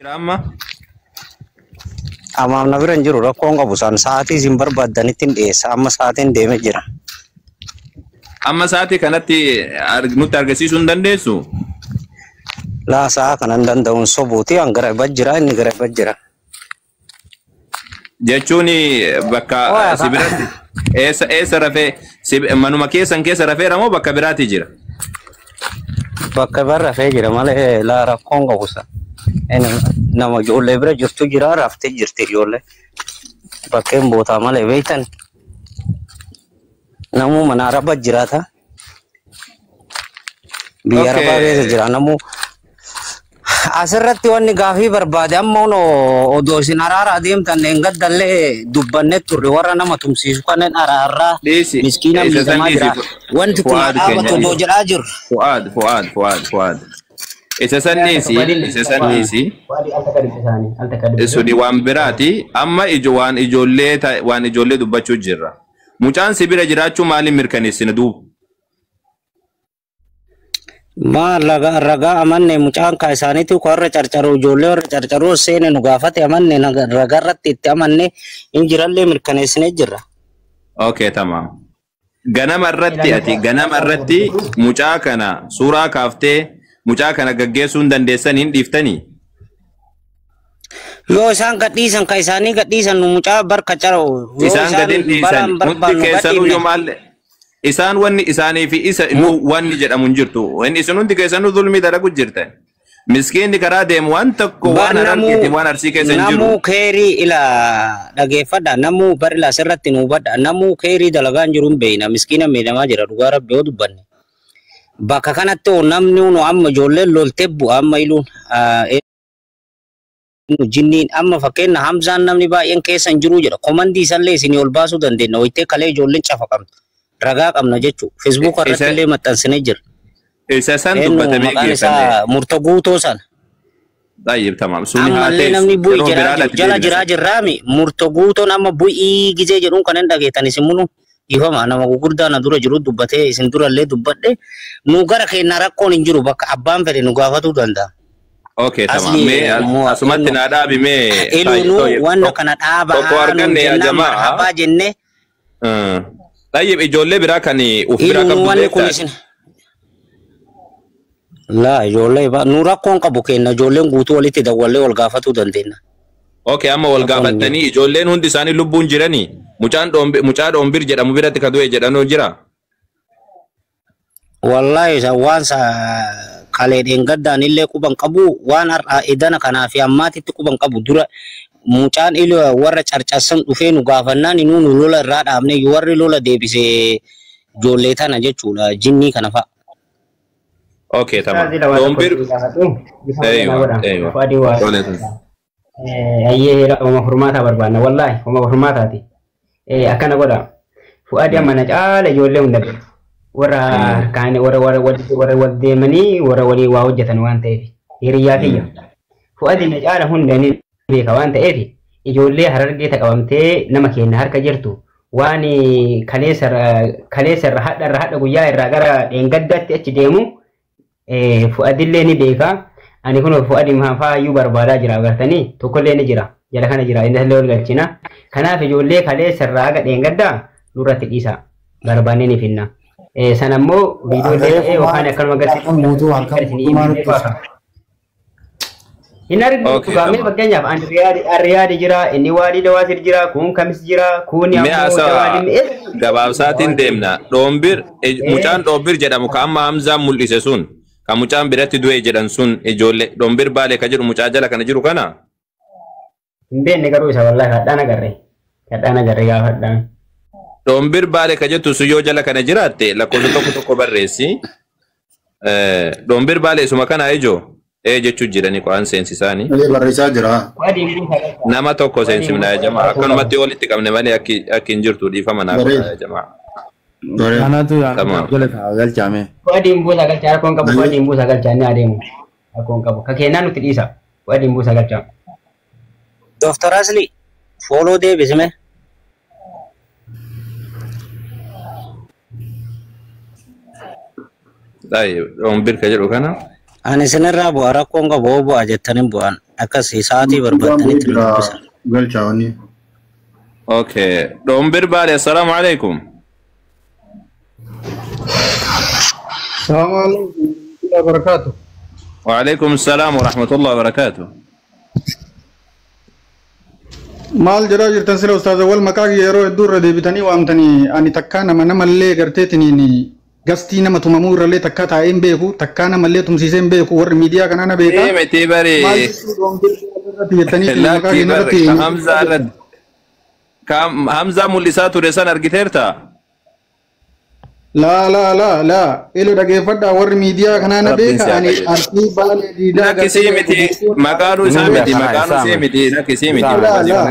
Amma Amaaf na bira hin jiru rakkoon qabu san sa'aatii isin barbaaddanitti hin dhiyeessa amma sa'aatiin deemee jira. Amma sa'aatii kanatti nutti argisiisuu hin dandeessu? Laa sa'a kana hin danda'uun sobuuti an gara ibba jira inni gara ibba jira. Jechuun bakka si biratti eessa eessa rafee manuma keessan keessa rafeera moo bakka biraati jira? Bakka bira rafee jira malee laa rakkoon qabu san. Nama ijoollee bira jirtu jira raftee jirti ijoollee. Bakkeen bootaa malee beektan. Namuu mana araba jiraata. Biyya arabaa keessa jira namuu. Asirratti wanni gaafii barbaade amma odoo isin araara adeemtan gaddallee dubbanne turre warra nama tumsiisu kanneen araarraa miskiina miidhamaa jira. Wanti kun dhaabatu odoo jedhaa jiru. Fu'aad Fu'aad Fu'aad Fu'aad. Isa san dhiisi isa san dhiisi. Suni waan biraati amma waan ijoollee waan ijoollee dubbachuu jirra. Mucaan si bira jiraachuu maaliin mirkaneessina duuba? Maal ragaa amanne mucaan kaa isaaniitu warra carcaruu ijoollee warra carcaruu seene nu gaafate amanne ragaa irratti itti amanne hin jirallee mirkaneessinee jirra. Okay, tamam. Ganama irratti ati ganama irratti mucaa kana suuraa kaaftee mucaa kana gaggeessuu hin dandeessan hin dhiiftanii? Yoo isaan gadhiisan ka isaanii gadhiisan nu mucaa barka caroo. Isaan gadi hin dhiisan hundi keessanuu yoo maal isaan wanni isaanii fi isa nu wanni jedhamu hin jirtu. Wanni isin hundi keessanuu zulmii dalagu jirtan. Miskiinni karaa deemu waan tokko waan harargeeti waan arsii keessa hin jiru. Namuu keerii ila dhageeffadha. Namuu bari ila asirratti nu hubadha. Namuu keerii dalagaa hin jiru hin beekna. Miskiina miidhamaa jira dhugaa rabbi yoo dubbanne. Bakka kanatti namni nu amma ijoolleen loltee bu'a amma iluun jinniin amma fakkeenya Hamzaan namni baay'een keessa hin jiru jedha. Komandii isallee isinii ol baasuu dandeenya. Wayitee kalee ijoolleen cafaqamtu. Ragaa qabna jechuudha. Facebook irratti illee maxxansinee jira. Isa san dubbatamee geeffame. Murtoo guutoo sana. Tayyib tamam. Suni haa ta'e. Namni bu'ii jala jiraa jirraami. Murtoo guutoon amma bu'ii gizee jedhuun kan hin dhageettan isin munu ifama nama gurguddaa na dura jiru dubbatee isin durallee dubbadhe nu gara keenya rakkoon hin jiru bakka abbaan fedhe nu gaafatuu danda'a. Okay, tamam. Mee asumatti naa dhaabi mee. Iluu wanna kana dhaabaa tokko arganne yaa jamaa. Marhabaa jenne. Tayyib ijoollee biraa kan uf biraa qabdu beektaa? Laa ijoollee nu rakkoon qabu kenna ijoolleen guutuu walitti dawwallee wal gaafatuu dandeenya. Okay, amma wal gaafattanii ijoolleen hundi isaanii lubbuun jiranii mucaan mucaa dhoombir jedhamu biratti ka du'e jedhanuu jira. Wallaahi waan kalee dheengaddaan illee quban qabu waan har'aa edana kanaa fi ammaatitti quban qabu dura mucaan warra carcarsan dhufee nu gaafannaan inuu nu lola irraa dhaabne warri lola deebisee ijoollee tana jechuudha jinnii kana fa'a. Okay, tamam. Doombir. Eeywa, eeywa. Ayyee homa furmaataa barbaanna wallaahi homa furmaataati. Akkana godha. Fu'aadii amma na caala ijoollee hunda beeku. Warra kaan warra warra warra wal deemanii warra walii waa hojjetan waan ta'eef hiriyyaa kiyya. Fu'aadii na caala hunda ni beeka waan ta'eef ijoollee harargee taqabamtee nama keenya harka jirtu waan kaleessarra hadharra hadha guyyaa irraa gara dheengaddaatti achi deemu Fu'aadillee ni beeka. Ani kun Fu'aadii faayyuu barbaadaa jira agartanii tokkollee ni jira jala kana jira inni illee ol galchina. Kanaaf ijoollee kaleessarraa haga dheengaddaa nurratti dhiisa barbaannee ni finna. Sana immoo viidiyoolee ta'ee yookaan akkanuma agarsiisu. Hin argitu gaamee fakkeenyaaf ani Riyaadi jira inni Waadii Dawaasir jira kun Kamis jira kun ammoo Dawaadii gabaabsaatiin deemna. Dhoombir mucaan dhoombir jedhamu ka amma Hamzaan mul'ise sun ka mucaan biratti du'e jedhan sun ijoollee dhoombir baalee ka jedhu mucaa jala kana jiru kana. Hin beekne garuu isa wallaahi hadhaan agarre hadhaan agarre gaafa hadhaan. Dhoombir baalee ka jettu sun yoo jala kana jiraatte lakkoofsa tokko tokko barreessi. Dhoombir baalee isuma kana ijoo. Jechuu jiranii qo'aan seensisaanii. Barreessaa jira. Nama tokko seensifna jamaa akkanumatti walitti qabne malee akki hin jirtu dhiifama naa godha jamaa. Kanaatu galchaame. Fu'aadiin buusa galchaa rakkoon qabu fu'aadiin buusa galchaa inni adeemu rakkoon qabu ka kennaa nutti dhiisa fu'aadiin buusa galchaa. Dooktar Asli fooloo deebisime. Dhoombir ka jedhu kana. Ani isinirraa bu'a rakkoon qabu hoo bu'a jettanii bu'an. Akkas sa'aatii barbaaddanitti nu dubbisa. Galchaa wanni. Okay. Dhombir Baale, assalaamu alaikum. السلام عليكم ورحمة الله وبركاته. وعليكم السلام ورحمة الله وبركاته. Maal jedhaa jirtan sila ustaaza wal maqaa kiyya yeroo hedduu irra deebitanii waamtanii ani takkaa nama namallee garteetiniin gastii nama tumamuu irrallee takkaa taa'ee hin beeku takkaa namallee tumsiisee hin beeku warri miidiyaa kanaa na beeka. Miti bari. Maal jechuu dhoongee irratti jettanii maqaa Lakkii keenya bari. irratti Hamzaa irratti. Hamzaa mul'isaa ture san argiteerta? Laa laa laa laa elo dhageeffadhaa warri miidiyaa kanaa na Rabbiin beeka si haa ani qajeelchu. Arsii Baalee Diidaa Lakkisii miti maqaanuu isaa miti maqaanuu isii miti lakkisii miti. Laa laa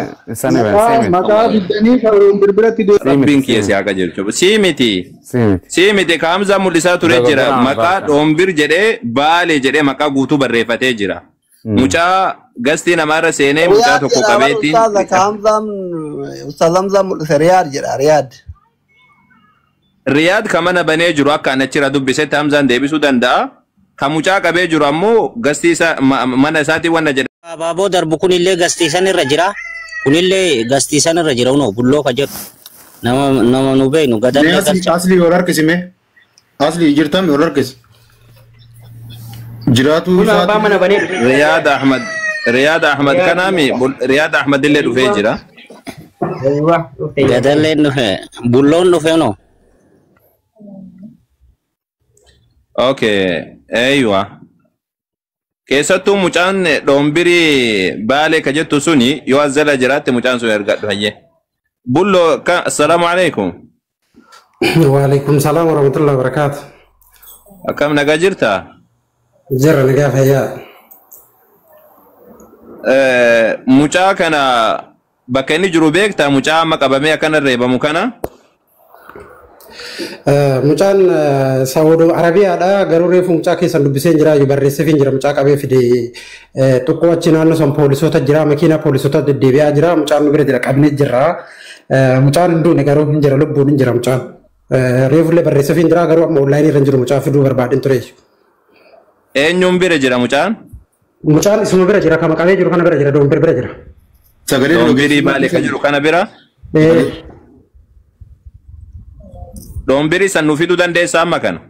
maqaa maqaa fiddanii kan birbiratti Rabbiin kiyya si haa qajeelchu. Sii miti. Sii miti ka Hamzaa mul'isaa ture jira. Maqaa Dhombir jedhee Baalee jedhee maqaa guutuu barreeffatee jira. Mucaa gastii namaarra seenee mucaa Riyaad tokko jedha bar qabeetiin. ustaaza ka Hamzaan ustaaz Hamzaan mul'ise Riyaad jedha Riyaad. Riyaad ka mana banee jiru akka ani achirraa dubbisetti Hamzaan deebisuu danda'a. Ka mucaa qabee jiru ammoo gastii isaa mana isaatiin wanna jedha. Abaaboo darbu kunillee gastiisan irra jira. Kunillee gastiisan irra jira unoo bulloo ka jedhu. Nama nama nu beeknu Mee gadallee asli galcha. asli ol harkisime. Asli jirtami ol harkisi. Jiraatu Kun abbaa mana isaati. banee dhufe. Riyaad Ahmad Riyaad Ahmad Riyaad kanaami Riyaad Ahmad illee dhufee jira. Aywa dhufte jirti. Gadalleen dhufe bulloon dhufe unoo. Okay, eeywa. Keessattuu mucaan Dhombirii Baalee ka jettu suni yoo as jala jiraatte mucaan sun ergadhu hayyee. Bulloo ka assalaamu alaikum. وعليكم السلام ورحمة الله وبركاته. Akkam nagaa jirtaa? Jira nagaa fayyaa. Mucaa kana bakka inni jiru beektaa mucaa amma qabamee akkana reebamu kana? Mucaan Saawudoo Arabiyaadha. Garuu reefu mucaa keessan dubbisee jira barreesseef hin jira mucaa qabee fide xiqqoo achi naannoo san poolisoota jira makiinaa poolisoota deddeebi'aa jira mucaan nu bira jira qabnee jira. Mucaan hin duune garuu hin jira lubbuun hin jira mucaan. Reefullee barreesseef hin jira garuu amma onlaayinii irra hin jiru mucaa fiduu barbaadeen ture. Eenyuun bira jira mucaan? Mucaan isuma bira jira kama qabee jiru kana bira jira Doombir bira jira. Sagalee Dhoombirii Baalee ka jiru kana bira? Dhoombirii san nu fiduu dandeessaa amma kana?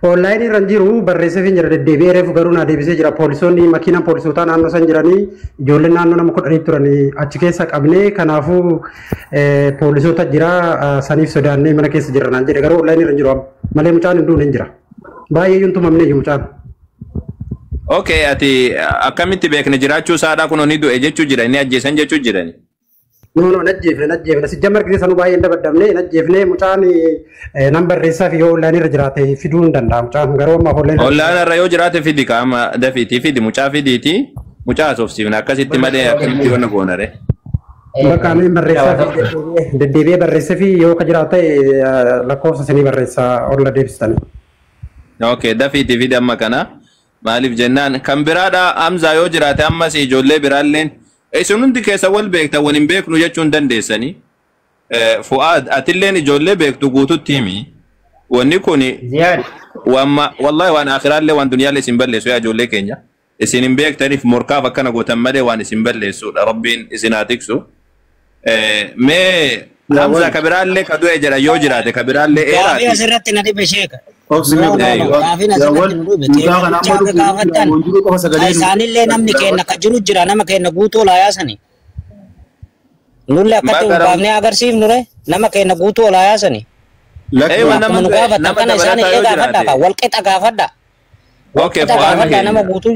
Onlaayinii irra hin jiru barreesseef hin jira deddeebi'ee reefu garuu naa deebisee jira poolisoonni makiinaan poolisootaa naannoo san jiranii ijoolleen naannoo nama 10 turanii achi keessa qabnee kanaafuu poolisoota jira saniif sodaannee mana keessa jira naan jedhe garuu onlaayinii irra hin jiru amma malee mucaan hin duune hin jira baay'ee iyyuu hin tumamne iyyuu mucaan. Okay, ati akkamitti beekne jiraachuu isaadhaa kun ni du'e jechuu jira inni ajjeesan jechuu jirani. No no najjeefne najjeefne si jammar gisee sanuu baay'ee hin dabaddamne najjeefne mucaan nan barreessaa fi yoo onlaayinii irra jiraate fiduu hin danda'a mucaan garuu amma onlaayinii irra Onlaayinii irra yoo jiraate fidi qaama dafiitii fidi mucaa fidiitii mucaa haasofsiifna akkasitti malee akkamitti wanna goonare. Bakka ani barreessaa fi deddeebi'ee barreessee fi yoo ka jiraate lakkoofsa isinii barreessaa olla deebistanii. Okay, dafiitii fidi amma kana maaliif jennaan kan biraadha Hamzaa yoo jiraate ammas ijoollee biraalleen isin hundi keessa wal beektan wal hin beeknu jechuu hin dandeessanii. Fu'aad atilleen ijoollee beektu guututti himi. Wanni kuni Ziyaad. Wamma wallahi waan akhiraallee waan duniyaallee isin balleessu yaa ijoollee keenya. Isin hin beektaniif morkaaf akkana gootan malee waan isin balleessudha. Rabbiin isin haa tiksu. Mee Hamza ka biraallee ka du'e jedha yoo jiraate ka biraallee Gaafii eeraati. asirratti na dhibe sheeka. Obsi No, mee no, no. Eeywa. Gaafiin asirratti nu dhibe. Mucaa kana Mucaa amma ka gaafattan. jiru qofa sagalee Isaanillee namni kenna ka jiru jira nama kenna guutuu olaa yaasani. Nullee akkatti Maqaa ulfaafnee agarsiifnu re nama kenna guutuu olaa yaasani. Eeywa Akkuma nama nu du'e gaafatan nama kana isaan dabalataa illee yoo gaafadha jiraate. ka wal qixa gaafadha. Wal Okay, qixa Fu'aad gaafadha nama keenya. guutuu.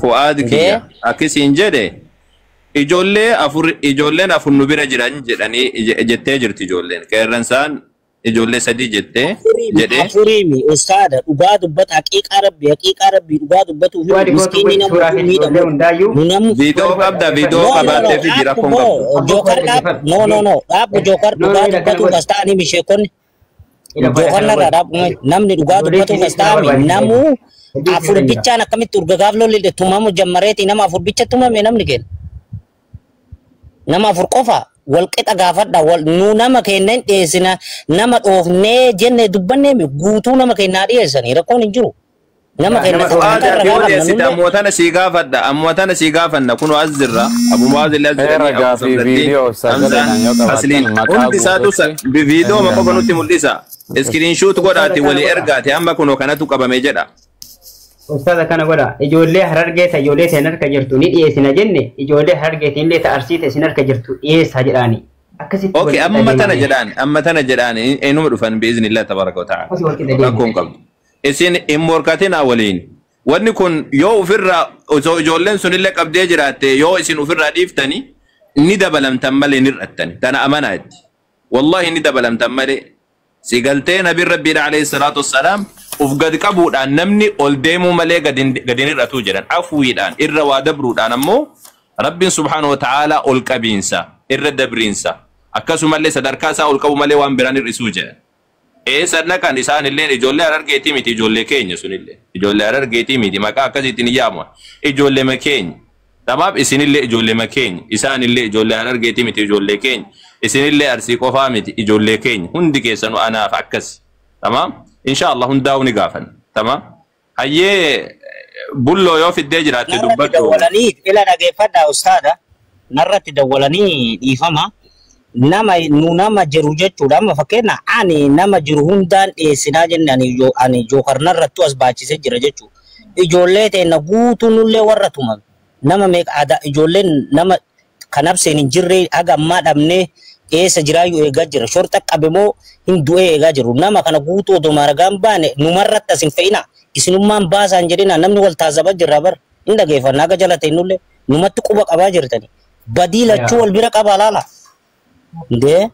Fu'aad Dee kiyya akkasiin jedhe ijoollee afur ijoolleen afur nu bira jiran jedhanii jettee jirti ijoolleen qeerransaan ijoollee sadii jettee jedhee afuriimi ustaada dhugaa dubbata haqiiqaa rabbi haqiiqaa rabbi dhugaa dubbatuu fi Fu'aadi kootu miskiinni nama suuraa utuu fi ijoollee miidhamu hundaayyuu. nu namu viidiyoo qabda viidiyoo No, no, no. qabaattee fi jira Dhaabbu rakkoon qabdu. boo Jookar dhaabbu. No, no, no. Dhaabbu Jookar No, no, dhugaa ila kana dubbatuuf godhi. as ta'anii misheekonni. Ila fu'aadi Jookar kana narraa godhi. dhaabbu. Namni dhugaa Ijoollee dubbatuuf isinis as ta'ami. barbaachisa. Namuu Hedduu afur isin jira. bichaan akkamitti urgagaaf lolli tumamu jammareeti nama afur bicha tumame namni kenna. Nama afur qofa wal qixa gaafadha. Wal nu nama kenna hin dhiyeessina. Nama dhoofnee jenne dubbannee guutuu nama kennaa dhiyeessanii rakkoon hin jiru. Nama Yaa, keenya nama takka Fu'aad takka ati ragaa yoo qabna dhiyeessite nullee. ammoo tana sii gaafadha. Ammoo tana sii gaafanna. Kunoo as jirra. Abu Mu'aaz illee as Ee jiranii. Abu ragaa fi Sabrattiin, viidiyoo Hamzaan, sagaleedhaan yoo qabaattan Asliin. maqaa Hundi isaatu guututti viidiyoo ni qofa nutti danda'ama. mul'isa. Iskiriinshuut Ustaaza godhaati kana walii godha. ergaati. Amma kunoo kanatu qabame jedha. Ustaaza kana godha. Ijoollee harargee ta ijoollee ta'in harka jirtu ni dhiyeessina jenne ijoollee harargeetiin illee ta arsii ta'e isin harka jirtu dhiyeessaa jedhaani. Akkasitti Okay, wal qixa amma tana deemame. jedhaan, amma tana jedhaan eenyuma dhufan biiznillah tabaraka wa ta'ala. Akkasii wal qixa deemame. Rakkoon qabdu. Isin hin morkatinaa waliin. Wanni kun yoo ofirraa osoo ijoolleen sunillee qabdee jiraatte yoo isin ofirraa dhiiftani ni dabalamtan malee ni hir'attani. Tana amanaa itti. Wallahi ni dabalamtan malee. Si galtee nabiin rabbiidha alayhi salaatu wassalaam uf gad qabuudhaan namni ol deemuu malee gad hin hir'atuu jedhan. Afwiidhaan irra waa dabruudhaan ammoo rabbiin subhaanahu wa ta'ala ol qabiinsa irra dabriinsa akkasumallee sadarkaa isaa ol qabu malee waan biraan hir'isuu jedhan. Eessa dhaqan isaan illee ijoollee harargeetii miti ijoollee keenya sunillee ijoollee harargeetii miti maqaa akkasiitiin hin yaamu ijoollee makeenya. Tamaaf isinillee ijoollee makeenya isaanillee ijoollee harargeetii miti ijoollee keenya isinillee arsii qofaa miti ijoollee keenya hundi keessanuu anaaf akkas. Tamaam insha Allah hundaa'uu ni gaafan. Tamaam hayyee bulloo yoo fiddee jiraatte Narratti dubbadhu. dawwalanii ila dhageeffadhaa ustaada. Narratti dawwalanii dhiifama. Nama nu nama jiru jechuudha. Amma fakkeenya ani nama jiru hundaan dhiyeessinaa jenne ani jookar narrattu as baachisee jira jechuudha. Ijoollee teenna guutuu nullee warra tumame. Nama meeqa aadaa ijoolleen nama kan abseen hin jirre haga ammaa dhabnee eessa jiraayyuu eegaa jira. Shorxa qabe moo hin du'ee eegaa jiru. Nama kana guutuu odoo maragaan baane numarratti as hin fe'ina. Isinummaan baasaan jedhina namni wal taasisabaa jirra bar. Hin dhageeffanna haga jala ta'inullee numatti quba qabaa jirtani. Badii lachuu Yaa. wal bira qabaa laala. Ndee.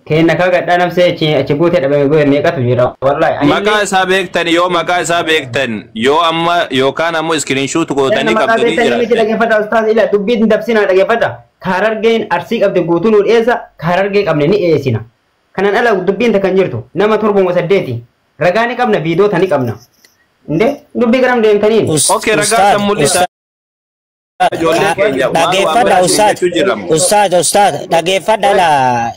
Kenna kaa gadhaa nafsee achi buutee dhabame bu'e meeqatu jira wallahi. Maqaa Anillee isaa beektan yoo maqaa isaa beektan yoo amma yookaan ammoo iskiriinshuut Kenna gootanii maqaa qabdanii beektanii miti jiraattan. dhaggeeffata ustaaz ila dubbii hin dabsinaa dhaggeeffata. Ka harargeen arsii qabde guutuu nu dhiyeessa ka harargee qabne ni dhiyeessina. Kanaan ala dubbiin takka hin jirtu nama 7 8 ragaa ni qabna viidoota ni qabna. Inde dubbii garam deemtaniin. Okay, ragaa Ustaad, san mul'isa. Ijoollee keenya waan waan dhageeffadha bira isin ustaad, jechuu jirramu. ustaad, ustaad, dhageeffadha ila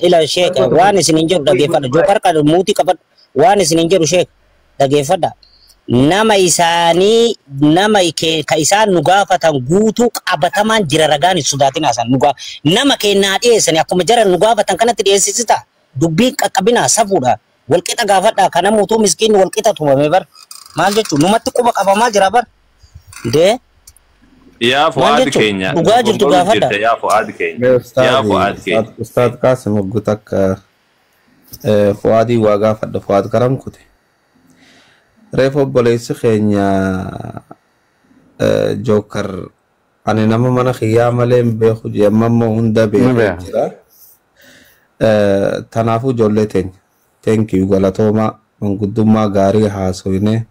ila sheek waan isin hin jedhu dhageeffadha. Jookar kan muutii qabadhu waan isin hin jedhu sheek dhageeffadha. Nama isaanii nama ka isaan nu gaafatan guutuu qabatamaan jira ragaan hin sodaatinaa isaan nu nama kennaa dhiyeessani akkuma jara nu gaafatan kanatti dhiyeessisita. Dubbiin qaqqabinaa safuudha. Walqixa gaafadha kana mootuu miskiinni walqixa tumame bar. Maal jechuun numatti quba qabamaa jira bar. Dee. Yaa Maal Fu'aad jechuun keenya dhugaa jirtu dogongoruu gaafadha. jirta yaa Fu'aad keenya. Mee Yaa ustaadi Fu'aad keenya. ustaad Qaasim hoggu takka Fu'aadii waa gaafadha Fu'aad karam kute. Reefu obboleessi keenya Jookar ani nama mana kiyyaa malee hin beeku jee amma immoo hunda Ni beekee beeka. jira. Tanaafuu ijoollee teenya. Thank you galatoomaa manguddummaa gaarii haasoyne.